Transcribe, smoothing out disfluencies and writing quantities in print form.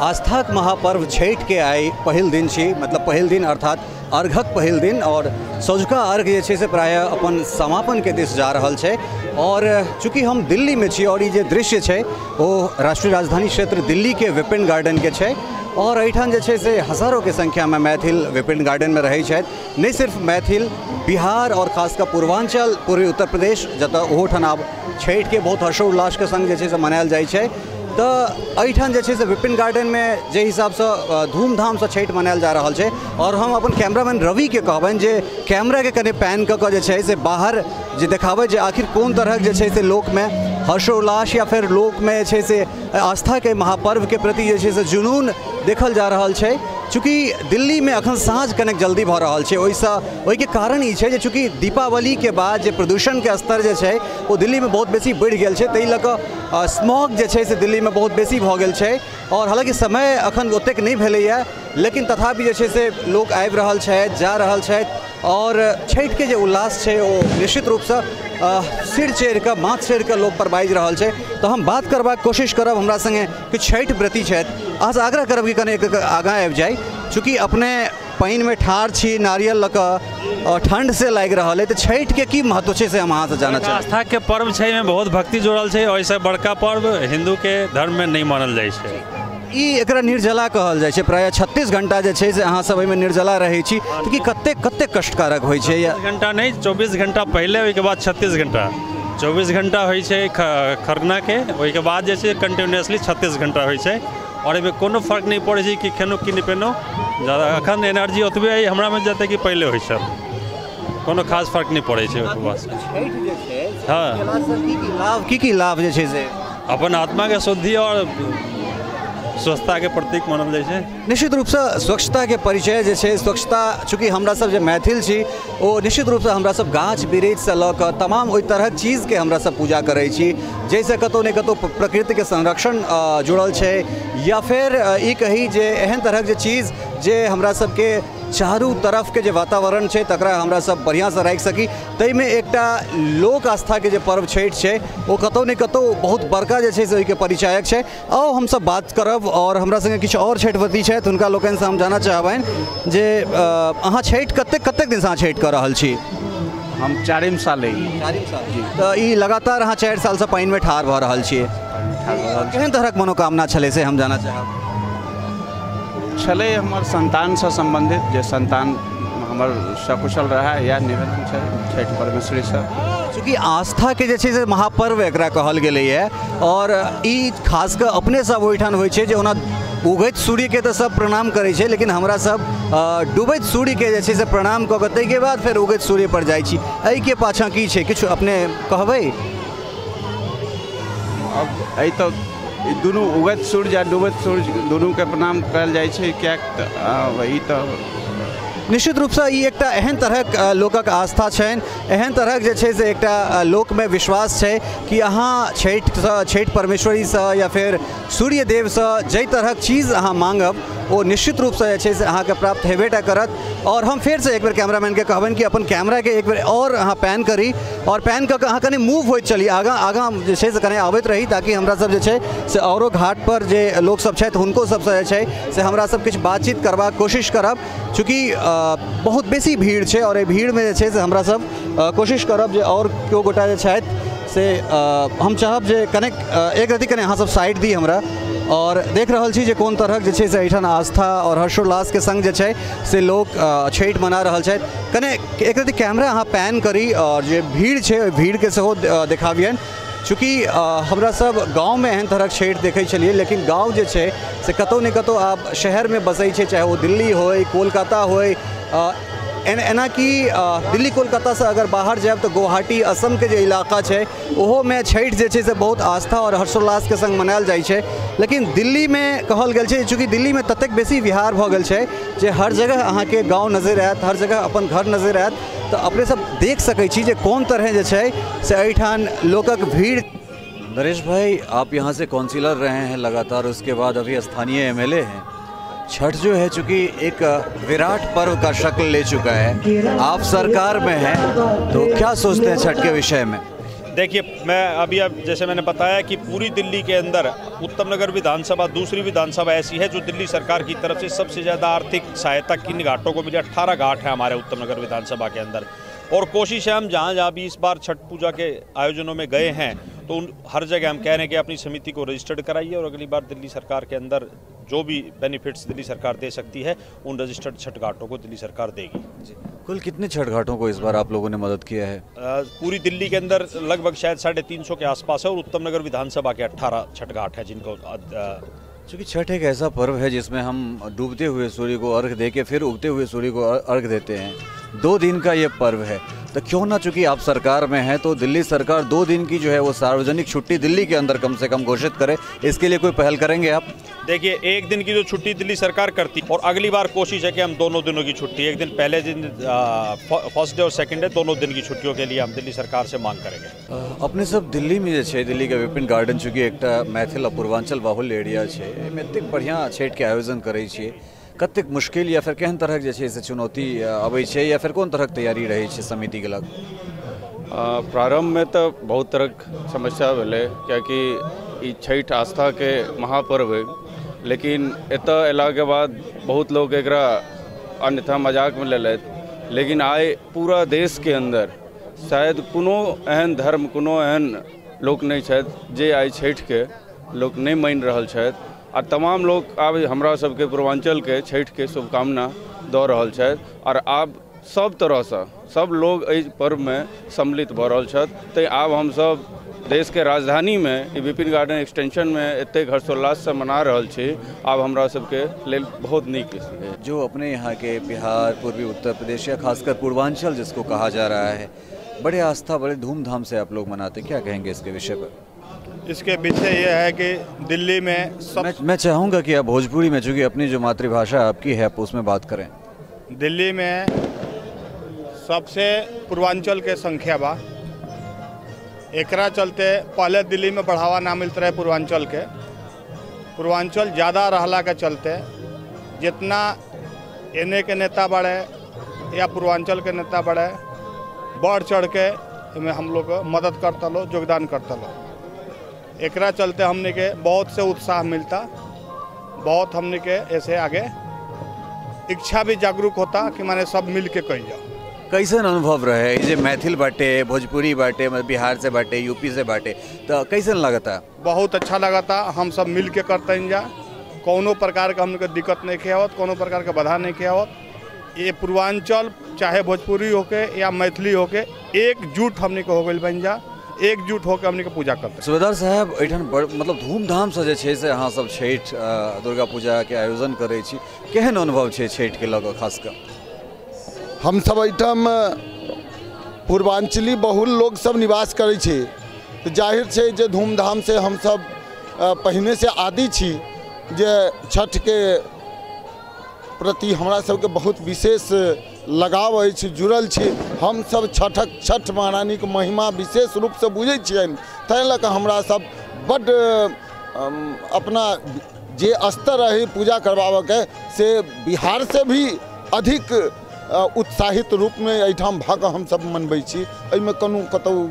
आस्थाक महापर्व छठिके आइ पहिल दिन छी, मतलब पहिल दिन अर्थात अर्घक पहिल दिन, और सौझका अर्घ जे छै से प्रायः अपन समापनके दिस जा रहल छै। और चूँकि हम दिल्लीमे छी और ई जे दृश्य छै ओ राष्ट्रीय राजधानी क्षेत्र दिल्लीके विपिन गार्डनके छै, और एहिठाम जे छै से हजारोंके संख्यामे मैथिल विपिन गार्डनमे रहै छथि। नहि सिर्फ मैथिल, बिहार और खासकर पूर्वांचल, पूर्वी उत्तर प्रदेश, जतऽ ओहोठाम आब छठिके बहुत हर्षोल्लासके संग जे छै से मनायल जाइ छै। तऽ एहिठाम जे छै से विपिन गार्डनमे जे हिसाबसँ धूमधामसँ छठि मनायल जा रहल छै, और हम अपन कैमरामैन रविके कहबनि जे कैमराके कने पैन कऽ कऽ जे छै से बाहर जे देखाबै जे आखिर कोन तरहक जे छै से लोकमे हर्षोल्लास या फेर लोकमे जे छै से आस्थाके महापर्वके प्रति जे छै से जुनून देखल जा रहल छै। चूँकि दिल्लीमे अखन साँझ कनेक जल्दी भऽ रहल छै, ओहिसँ ओहिके कारण ई छै जे चूँकि दीपावलीके बाद जे प्रदूषणके स्तर जे छै ओ दिल्लीमे बहुत बेसी बढ़ि गेल छै, ताहि लऽ कऽ स्मॉग जे छै से दिल्लीमे बहुत बेसी भऽ गेल छै। और हालाँकि समय अखन ओतेक नहि भेलैए, लेकिन तथापि जे छै से लोक आबि रहल छथि, जा रहल छथि, और छठिके जे उल्लास छै ओ निश्चित रूपसँ सिर चढ़ि कऽ, माथ चढ़ि कऽ लोकपर बाजि रहल छै। तऽ हम बात करबाक कोशिश करब, हमरा सङ्गे किछु छठि व्रती छथि, अहाँसँ आग्रह करब कि कने आगाँ आबि जाइ। चूँकि अपने पानिमे ठाढ़ छी, नारियल लऽ कऽ, और ठण्ड से लागि रहल अइ, तऽ छठिके की महत्व छै से हम अहाँसँ जानऽ चाहब। आस्थाके पर्व छै, एहिमे बहुत भक्ति जुड़ल छै, ओहिसँ बड़का पर्व हिन्दूके धर्ममे नहि मानल जाइ छै। ई एकरा निर्जला कहल जाइ छै। प्रायः 36 घंटा जे छै से अहाँ सब एहिमे निर्जला रहै छी, तऽ की कतेक कतेक कष्टकारक होइ छै? या घंटा नहि, 24 घंटा पहिले, ओहिके बाद 36 घंटा। 24 घंटा होइ छै खरनाके, ओहिके बाद जे छै कंटिन्यूसली 36 घंटा होइ छै, और एहिमे कोनो फर्क नहि पड़ै छै कि खेलहुँ कि नहि पेलहुँ। ज़्यादा अखन एनर्जी ओतबे अइ हमरामे जतेक कि पहिले होइ छल, कोनो खास फर्क नहि पड़ै छै ओहिके बाद। हँ, की की लाभ जे छै से अपन आत्माके शुद्धि और स्वच्छताके प्रतीक मानल जाइ छै। निश्चित रूपसँ स्वच्छताके परिचय जे छै, स्वच्छता चूँकि हमरा सब जे मैथिल छी ओ निश्चित रूपसँ हमरा सब गाछ वृक्षसँ लऽ कऽ तमाम ओहि तरहक चीजके हमरा सब पूजा करै छी, जाहिसँ कतहु ने कतहु प्रकृतिके संरक्षण जुड़ल छै, या फेर ई कही जे एहन तरहक जे चीज जे हमरा सबके चारू तरफके जे वातावरण छै तकरा हमरा सब बढ़िआँसँ राखि सकी, ताहिमे एकटा लोक आस्थाके जे पर्व छठि छै ओ कतहु ने कतहु बहुत बड़का जे छै से ओहिके परिचायक छै। आउ हमसब बात करब, और हमरा सङ्गे किछु आओर छठिव्रती छथि, हुनका लोकनिसँ हम जानऽ चाहबनि जे अहाँ छठि कतेक कतेक दिनसँ अहाँ छठि कऽ रहल छी? हम 4 साल अइ। 4 साल जी। तऽ ई लगातार अहाँ 4 सालसँ पानिमे ठाढ़ भऽ रहल छियै, केहन तरहक मनोकामना छलै से हम जानऽ चाहब? छलै हमर संतानसँ सम्बन्धित, जे संतान हमर सकुशल रहै, इएह निवेदन छै छठि परमेश्वरीसँ। चूँकि आस्थाके जे छै से महापर्व एकरा कहल गेलैए, और ई खास कऽ अपने सब ओहिठाम होइ छै जे ओना उगैत सूर्यके तऽ सब प्रणाम करै छै, लेकिन हमरा सब डूबैत सूर्यके जे छै से प्रणाम कऽ कऽ ताहिके बाद फेर उगैत सूर्यपर जाइ छी। एहिके पाछाँ की छै, किछु अपने कहबै? अब एहि तऽ दुनू उगैत सूर्य आ डूबैत सूर्य दुनूके प्रणाम कयल जाइ छै, किएक तऽ ई तऽ निश्चित रूपसँ ई एकटा एहन तरहक लोकक आस्था छनि, एहन तरहक जे छै से एकटा लोकमे विश्वास छै कि अहाँ छठिसँ, छठि परमेश्वरीसँ या फेर सूर्यदेवसँ जाहि तरहक चीज अहाँ माँगब ओ निश्चित रूपसँ जे छै से अहाँके प्राप्त हेबे टा करत। और हम फेरसँ एक बेर कैमरामैनके कहबनि कि अपन कैमराके एक बेर आओर अहाँ पैन करी, और पैन कऽ कऽ अहाँ कनि मूव होइत चली, आगाँ आगाँ जे छै से कनि आबैत रही, ताकि हमरा सब जे छै से औरो घाटपर जे लोकसब छथि हुनको सबसँ जे छै से हमरा सब किछु बातचीत करबाक कोशिश करब। चूँकि बहुत बेसी भीड़ छै और एहि भीड़मे जे छै से हमरा सब कोशिश करब जे आओर केओ गोटा जे छथि से हम चाहब जे कनेक एक रति कने अहाँ सब साइड दी हमरा। और देख रहल छी जे कोन तरहक जे छै से एहिठाम आस्था और हर्षोल्लासके संग जे छै से लोक छठि मना रहल छथि। कने एक रति कैमरा अहाँ पैन करी और जे भीड़ छै ओहि भीड़के सेहो देखाबियनि। चूँकि हमरा सब गाँवमे एहन तरहक छठि देखै छलियै, लेकिन गाँव जे छै से कतहु ने कतहु आब शहरमे बसै छै, चाहे ओ दिल्ली होइ, कोलकाता होइ, एना कि दिल्ली कोलकातासँ अगर बाहर जायब तऽ गुवाहाटी असमके जे इलाका छै ओहोमे छठि जे छै से बहुत आस्था और हर्षोल्लासके संग मनायल जाइ छै। लेकिन दिल्लीमे कहल गेल छै, चूँकि दिल्लीमे ततेक बेसी विहार भऽ गेल छै जे हर जगह अहाँके गाँव नजरि आयत, हर जगह अपन घर नजरि आयत, तऽ अपने सब देख सकै छी जे कोन तरह जे छै से एहिठाम लोकक भीड़। नरेश भाई, आप यहाँ से काउंसिलर रहे हैं लगातार, उसके बाद अभी स्थानीय एमएलए हैं। छठ जो है चूँकि एक विराट पर्व का शक्ल ले चुका है, आप सरकार में हैं तो क्या सोचते हैं छठ के विषय में? देखिए, मैं अभी अब जैसे मैंने बताया कि पूरी दिल्ली के अंदर उत्तम नगर विधानसभा दूसरी विधानसभा ऐसी है जो दिल्ली सरकार की तरफ से सबसे ज़्यादा आर्थिक सहायता किन घाटों को मिली। 18 घाट हैं हमारे उत्तम नगर विधानसभा के अंदर और कोशिश है हम जहाँ जहाँ भी इस बार छठ पूजा के आयोजनों में गए हैं तो उन हर जगह हम कह रहे हैं कि अपनी समिति को रजिस्टर्ड कराइए और अगली बार दिल्ली सरकार के अंदर जो भी बेनिफिट्स दिल्ली सरकार दे सकती है उन रजिस्टर्ड छठ घाटों को दिल्ली सरकार देगी। जी, कुल कितने छठ घाटों को इस बार आप लोगों ने मदद किया है? पूरी दिल्ली के अंदर लगभग शायद 350 के आसपास है और उत्तम नगर विधानसभा के 18 छठ घाट हैं जिनको। चूँकि छठ एक ऐसा पर्व है जिसमें हम डूबते हुए सूर्य को अर्घ दे के फिर उगते हुए सूर्य को अर्घ देते हैं, 2 दिन का ये पर्व है, तो क्यों ना, चूँकि आप सरकार में हैं तो दिल्ली सरकार 2 दिन की जो है वो सार्वजनिक छुट्टी दिल्ली के अंदर कम से कम घोषित करे, इसके लिए कोई पहल करेंगे आप? देखिए, 1 दिन की जो छुट्टी दिल्ली सरकार करती और अगली बार कोशिश है कि हम दोनों दिनों की छुट्टी, एक दिन पहले दिन फर्स्ट डे और सेकंड डे, दोनों दिन की छुट्टियों के लिए हम दिल्ली सरकार से मांग करेंगे। अपने सब दिल्ली में जे दिल्ली के विपिन गार्डन चूँकि एक मैथिल आ पूर्वांचल बाहुल्य एरिया है, एहिमे एतेक बढ़िआँ छठिके आयोजन करै छियै, कतेक मुश्किल या फिर केहन तरहक जे छै से चुनौती अबै छै या फिर कोन तरहक तैयारी रहै छै समितिके लग? प्रारम्भमे तऽ बहुत तरहक समस्या भेलै, कियाकि ई छठि आस्थाके महापर्व है, लेकिन एतऽ अयलाके बाद बहुत लोग एकरा अन्यथा मजाकमे लेलथि, लेकिन आइ पूरा देशके अन्दर शायद कोनो एहन धर्म कोनो एहन लोक नहि छथि जे आइ छठिके लोक नहि मानि रहल छथि आ तमाम लोक आब हमरा सबके पूर्वांचलके छठिके शुभकामना दऽ रहल छथि और आब सब तरहसँ सब लोग एहि पर्वमे सम्मिलित भऽ रहल छथि। तैँ आब हमसब देशके राजधानीमे ई विपिन गार्डन एक्सटेंशनमे एतेक हर्षोल्लाससँ मना रहल छी, आब हमरा सबके लेल बहुत नीक। जो अपने यहाँ के बिहार, पूर्वी उत्तर प्रदेश या खासकर पूर्वांचल जिसको कहा जा रहा है, बड़े आस्था बड़े धूमधाम से आप लोग मनाते, क्या कहेंगे इसके विषय पर? इसके पीछे ये है कि दिल्ली में सब मैं चाहूँगा कि आप भोजपुरी में, चूँकि अपनी जो मातृभाषा आपकी है, आप उसमें बात करें। दिल्ली में सबसे पूर्वांचल के संख्या बा, एकरा चलते पहले दिल्ली में बढ़ावा ना मिलते रहे पूर्वांचल के। पूर्वांचल ज़्यादा रहला के चलते जितना एने के नेता बढ़े या पूर्वांचल के नेता बढ़े, बढ़ चढ़ के इनमें हम लोग मदद करता लो, योगदान करता लो। एकरा चलते हमने के बहुत से उत्साह मिलता, बहुत हमने के ऐसे आगे इच्छा भी जागरूक होता कि माने सब मिल के कही जाओ। कैसन अनुभव रहे जे मैथिल बाटे, भोजपुरी बाटे, बिहार से बाटे, यूपी से बाटे, तो कैसन लगता? बहुत अच्छा लगता, हम सब मिल के करते जा, कोनो प्रकार का हमने के दिक्कत नहीं के आवत, कोनो प्रकार का बाधा नहीं के आवत। ये पूर्वांचल चाहे भोजपुरी होके या मैथिली होके एकजुट हमने के हो गइल बन जा, एकजुट होकर हमने के पूजा करते। सुबेदार साहब, एठन मतलब धूमधाम से जे छै से अहाँ सब छठि दुर्गा पूजा के आयोजन करै छी, केहन अनुभव छै छठि के लऽ कऽ खासकर? हम सब एहिठाम पूर्वांचली बहुल लोग सब निवास करै छी, तऽ जाहिर छै जे धूमधाम से हम सब पहिने से आदि छी जे छठिके प्रति हमरा सबके बहुत विशेष लगाव अछि, जुड़ल छी हम सब। छठक छठ महारानीके महिमा विशेष रूपसँ बुझै छियनि, ताहि लऽ कऽ हमरा सब बड्ड अपना जे स्तर रही पूजा करबाबऽके से बिहार से भी अधिक उत्साहित रूपमे एहिठाम भऽ कऽ हमसब मनबै छी। एहिमे कोनो कतहु